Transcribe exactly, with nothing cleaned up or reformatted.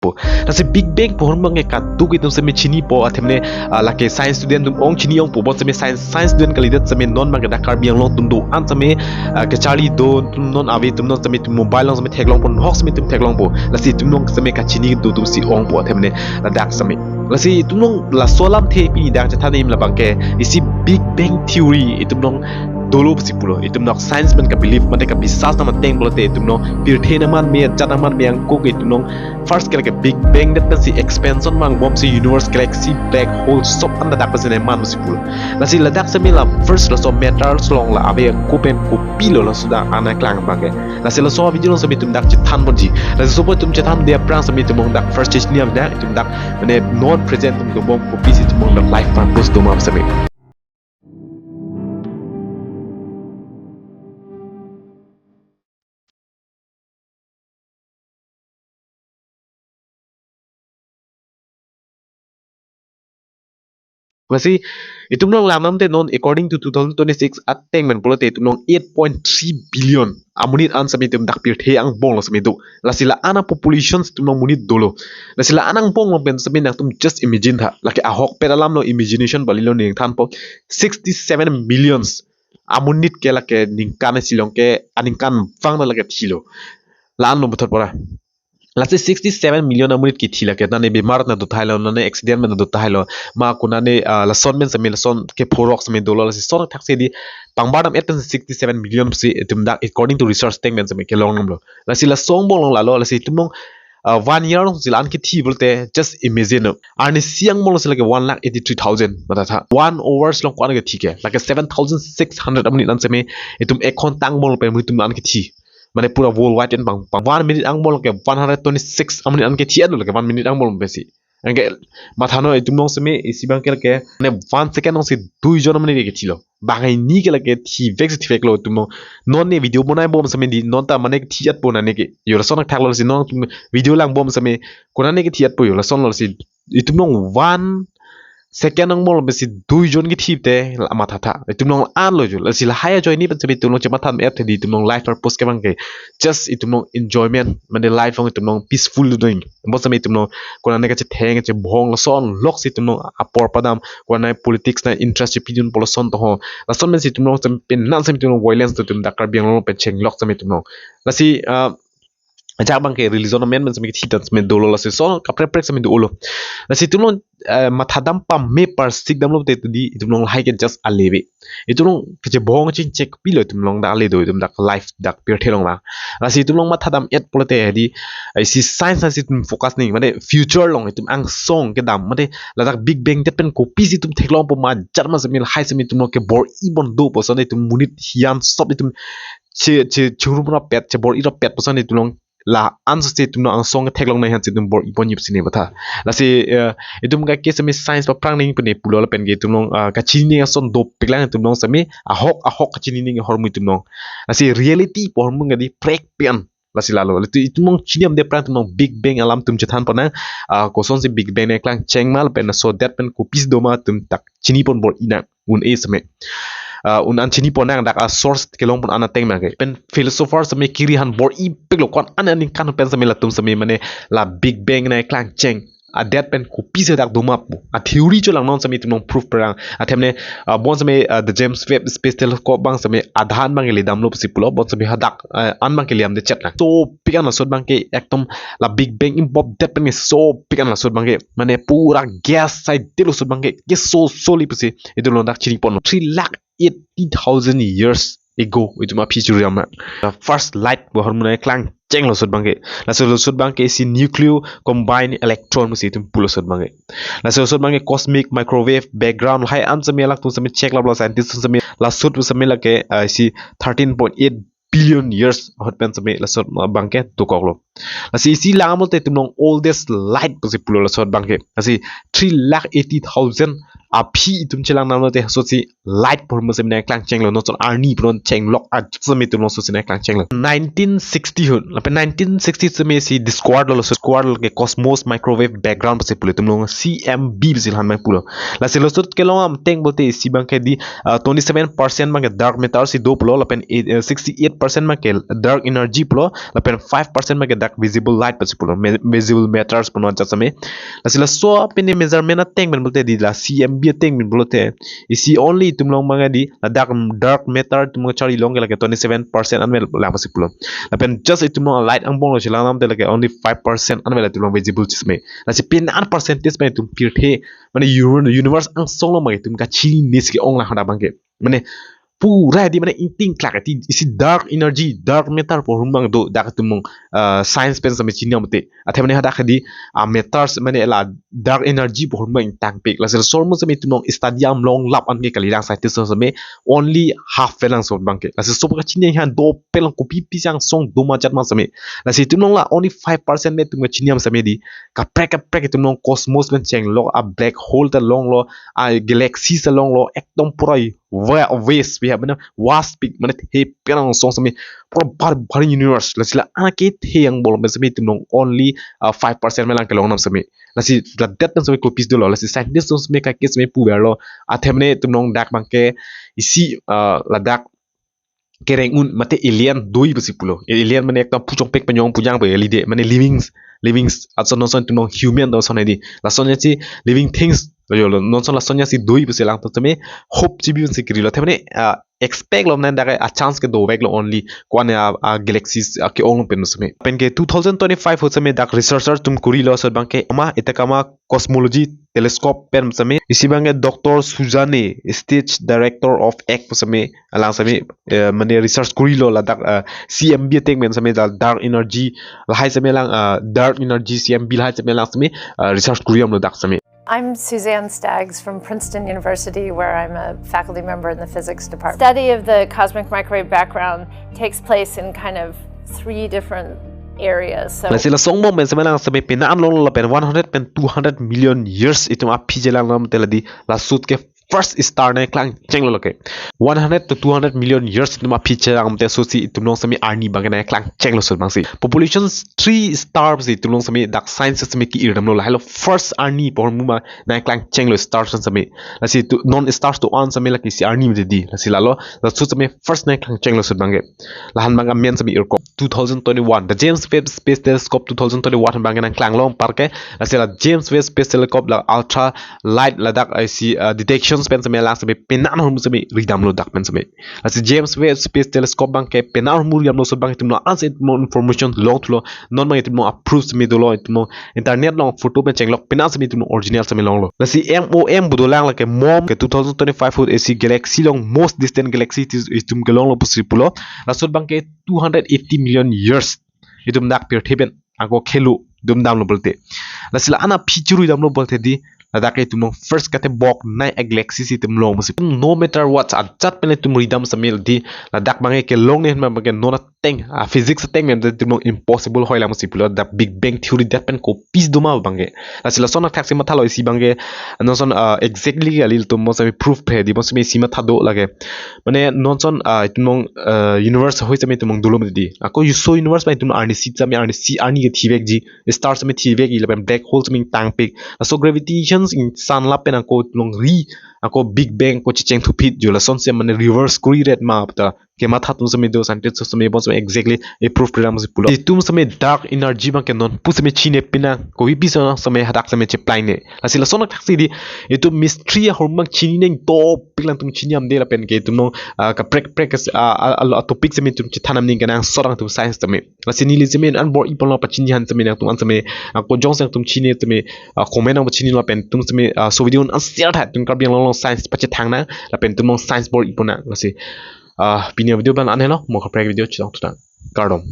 po. Lasi Big Bang pu ahormu abangke kaduk itum seme chinipo athemne, ah, lake science student atum ong chini ongpo, bon seme science, science student kalidet seme non abangke dak Karbi Anglong atum do-an seme, ah, kacharli do atum non ave, itum non seme itum mobile along seme theklongpo, nahok seme itum theklongpo. Lasi itum non seme kachini do atum si ongpo athemne ladak seme. Lasi itum non laso alamthe pini dak chethan-im labangke isi Big Bang theory itum non dolo pusi pulo. Itum non science pen ka-belief mate kabisas nangmateng pulote itum non pirthe nangmanme, ajat nangmanme angkok itum non first ke lake Big Bang, that pensi expansion vangbomsi universe galaxy black hole sob an ladak pensi nangman pusi pulo. Lasi ladak seme la first laso matters along la ave ako pen kopilo laso dak an nangklang abangke. Lasi laso video along seme itum dak chethan ponji. Lasi sopo itum chethan de aphrang seme itum non dak first chini abang itum dak mane non present atum dobom kopisi itum non dak life purpose doma seme. Lasi itum non langdamte non according to two thousand twenty-six ateng pen pulote itum non eight point three billion amonit an seme itum dak pirthe angbong along seme do. Lasi la-an a-population itum non monit dolo. Lasi la-an angbong along pen seme nangtum just imagine tha. Lake ahokpet alam lo, imagination balilo ningthanpo. Sixty-seven millions amonit ke lake ningkan isi along ke aningkanvang ta lake thilo. La-an lo puthot pora. Lasi sixty-seven million amonit kithi lake, nane bemar nangdothailo, nane accident pen nangdothailo, ma konane, ah, lason pen seme lason kephorok seme dolo, lasi lason thaksi di pangbar dam-et pen sixty-seven million si itum dak according to research ateng pen seme kelong damlo. Lasi laso angbong along lalo, lasi itum non, ah, one year along si la-an kithi pulote just imagine no. Arnisi angbong along si lake one lakh eighty-three thousand matatha. One hours along ko-an kithi ke. Lake seven thousand six hundred amonit an seme itum ek ghonta angbong along pen itum an kithi. Mane pura worldwide en pang, pang one minute angbong along ke one hundred twenty-six amonit an kithi an lo lake one minute angbong along pensi. Anke mathano itum non seme isi abangke lake mane one second along si dui jon amonit ke kithilo. Bang hini ke lake thivek si thiveklo itum non. Non ne video bonaibom seme di non ta mane kithi atpo nane ke. Yo lason thaklo si non video langbom seme konane kithi atpo yo lason lo si itum non one second angbong along pensi dui jon kithi te la mathatha. Itum non an lo jo. Lasi lahai ajoine pen seme itum non chematha-et the di itum non life purpose ke abangke just itum non enjoyment, mane life along itum non peaceful doing. Bon seme itum non konane kachetheng kachebong lason lok si itum non apor padam, konane politics na interest chepidunpo lason to ho. Lason pensi itum non seme pen nan seme itum non violence to itum dak Karbi Anglong pen chenglok seme itum non. Lasi, ah, ajak abangke religion amen men seme kithi ta seme dolo, lasi lason kaprek prek seme dolo. Lasi itum non, eh, mathadam pame parsik damlo te di itum non lahai ke just aleve. Itum non kachebong chingchek pilo itum non dak ale do itum dak life dak pirthe along ma. Lasi itum non mathadam-et pulote di, eh, isi science si itum focus ning, mane future along itum angsong kedam, mane ladak Big Bang det pen kopisi itum theklongpo ma ajat ma seme lahai seme itum non kebor-i pon dopo ason itum monit hiyan sob itum che, che, churumrapet, chebor-irapet pu ason itum non la-an sose itum non angsong theklong nai han si itum bor-i pon yip sine matha. Lasi, eh, itum ka ke seme science paphrang ning pune pulo lapen ke itum non, ah, kachini ning ason dopik lang itum non seme ahok ahok kachini ning ahormu itum non. Lasi reality pu ahormu kadi prek pian. Lasi lalo. Lasi itum non chini damde aphrang itum non Big Bang alam itum chethan ponnang, ah, kosonsi Big Bang nangklang cheng ma lapen laso det pen kopisi doma itum dak chini pon bor-i nang un-e seme. Ah, un an chini ponnang dak a-source kelong pon an ateng abangke. Pen philosopher seme kiri han bor-ipiklo, ko-an aningkan pen seme latum seme mane la Big Bang nangklang cheng adet pen kopisi dak doma pu a-theory cholang non seme itum non proof perang. Athemne, ah, bon seme, ah, the James Webb Space Telescope abang seme adhan abangke le damlo pusi pulo, bon seme hadak, ah, an abangke le damde chet lang. Sopik an laso abangke ekdom la Big Bang imbop det pen ke sopik an laso abangke mane pura gas sai delo laso abangke ke so soli pusi itum non dak chini pon three lakh eighty thousand years ago itum aphi churi ama. Uh, first light pu ahormu nangklang chenglo laso abangke. Laso laso abangke isi nucleo combined electron pusi itum pulo laso abangke. Laso laso abangke cosmic microwave background lahai an seme alak atum seme check laplo scientist atum seme laso atum seme lake, uh, isi thirteen point eight billion years ahut pen seme laso abangke dokoklo. Lasi isi lang amote itum non oldest light pusi pulo laso abangke. Lasi three lakh eighty thousand aphi itum chelang damlote halaso si light pu ahormu seme nangklang chenglo, non chot arni pu non chenglok ajat seme itum halaso si nangklang chenglo. Nineteen sixty ahut, lapen nineteen sixty seme si discovered lo, discovered lo ke cosmos microwave background pusi pulo, itum along C M B pusi la-an abang pulo. Lasi laso kelong ateng pulote isi abangke di, ah, twenty seven percent abangke dark matter si do pulo, lapen eight, eh, sixty eight percent abangke dark energy pulo, lapen five percent abangke dak visible light pusi pulo, me-, visible matters pu non ajat seme. Lasi laso pine measurement ateng pen pulote di, la C M B ateng pen pulote isi only itum along abangke di, la dark, dark matter itum along charli long ke lake twenty seven percent anvet lang pusi pulo. Lapen just itum along light angbong lo chelang damte lake only five percent anvet itum along visible seme. Lasi pine an percentage pen itum pirthe, mane uni-, universe angsong along abangke itum kachini si ke-ong lang hadak abangke. Mane pura di, mane ingtingklak di, isi dark energy, dark matter pu ahormu abang do, dak itum along, ah, science pen seme chini damte. Athe mane hadak di, ah, matters mane la dark energy pu ahormu abang ingtangpik. Lasi laso ahormu seme itum along study damlong lap an ke kali lang scientist seme, only half pen lang laso abangke. Lasi laso kachini aphan dopik lang, kopi pisi angsong do ma ajat ma seme. Lasi itum along la only five percent pen itum kachini dam seme di, kaprek kaprek itum along cosmos pen chenglok, a black hole ta longlo, a galaxy ta longlo, ekdom pura wa-, vast, we have, mane vast pik, mane the pen angsong seme, pura bhar bhar universe. Lasi la-an kethe angbong pen seme itum along only, ah, five percent pen lang kelong dam seme. Lasi ladak pen seme kopisi dolo, lasi scientist atum seme kake seme puverlo, athe mane itum along dak abangke isi, ah, ladak kereng un mate alien do-i pusi pulo. Alien mane ekta puchongpek penyong punyang pe lide, mane livings, livings, ason non ason itum along human do ason di. Lason ya si living things, yo lo, non ason lason ya si do-i pusi lang to seme hope chibi si kiri lo. Athe mane, ah, expect lo mane dak a chance ke dovek lo only ko-an a, a galaxies, ah, ke-ong pen seme. Pen ke two thousand twenty-five ahut seme dak researcher atum kurilo laso abangke ama, ita kama cosmology telescope pen seme. Isi abangke Doctor Suzanne, Stage Director of Act seme, alang seme, eh, mane research kurilo ladak, eh, C M B ateng pen seme, da-, dark energy, lahai seme lang, eh, dark energy C M B lahai seme lang seme, eh, research kuri damlo dak seme. I'm Suzanne Staggs from Princeton University, where I'm a faculty member in the physics department. Study of the cosmic microwave background takes place in kind of three different areas. So lasi laso angbong pen seme lang seme pine an longlo, lapen one hundred pen two hundred million years itum aphi chelang damte la di, laso ahut ke first star nangklang chenglo lake. One hundred to two hundred million years itum aphi chelang damte laso si itum along seme arni abangke nangklang chenglo laso abang si. Population three star si itum along seme dak science seme ke-ir damlo, lahai lo first arni pu ahormu abang nangklang chenglo stars seme. Lasi tu non stars do-an seme lake isi arni mete di. Lasi lalo, laso seme first nangklang chenglo laso abangke. La-an abang amen seme irko. Two thousand twenty-one, the James Webb Space Telescope two thousand twenty-one abangke nangklang long parke. Lasi la James Webb Space Telescope la ultra light ladak isi, uh, detections pen seme lang seme pine an ahormu seme ridamlo dak pen seme. Lasi James Webb Space Telescope abangke pine an ahormu ridamlo laso abang itum along ansi itum along information longthulo, non abang itum along approve seme dolo, itum along internet along photo pen chenglok pine an seme itum along original seme longlo. Lasi M O M pu dolang lake mom ke two thousand twenty-five ahut isi galaxy along most distant galaxy itum, itum kelonglo pusi pulo. Laso abangke two hundred eighty million years itum dak pirthe pen ako khelo itum damlo pulote. Lasi la-an aphi chirui damlo pulote di, ladak ke itum along first kate bok nai a galaxy si itum long pusi. No matter what, ajat pen itum ridam seme di, ladak abangke kelongne ahin abangke non ateng, a physics ateng pen itum along impossible hoi lang pusi pulo, dak Big Bang Theory dak pen kopisi do ma abangke. Lasi lason athak si mathalo isi abangke, non ason, ah, exactly kali itum mo seme proof phe di mo seme isi matha do lake. Mane non ason, ah, itum along, ah, universe ahoi seme itum along dolo mete di. Ako laso universe abang itum arnisi seme arnisi arni ke thivekji, star seme thivekji, lapen black hole seme ingtangpik. Laso gravitations ingsan lapen ako itum along ri, ako Big Bang ako checheng thuphit jo, lason si mane reverse kuri ret ma pu ta kematha atum seme do, scientist seme bonseme exactly a proof kuri dam si pulo. Itum seme dark energy abangke non pu seme chini pine, kopi pisi seme hadak seme cheplai ne. Lasi lason athak si di, itum mystery ahormu abang chini nangdopik lang, itum chini damde lapen ke itum along, ah, kaprek kaprek, ah, ah, ah, topic seme itum chethan damning kenangsot nang itum science seme. Lasi neli seme an bor-i ponlo pachini aphan seme nangtum an seme, ah, kojong seme nangtum chini seme, ah, comment nangpachini lapen itum seme, ah, laso video an share tha, itum Karbi Anglong along science pachethang nang lapen itum along science bor-i pon nang. Lasi, ah, pini video abang la-an helo, mo kaprek video chetong thu nang. Kardom.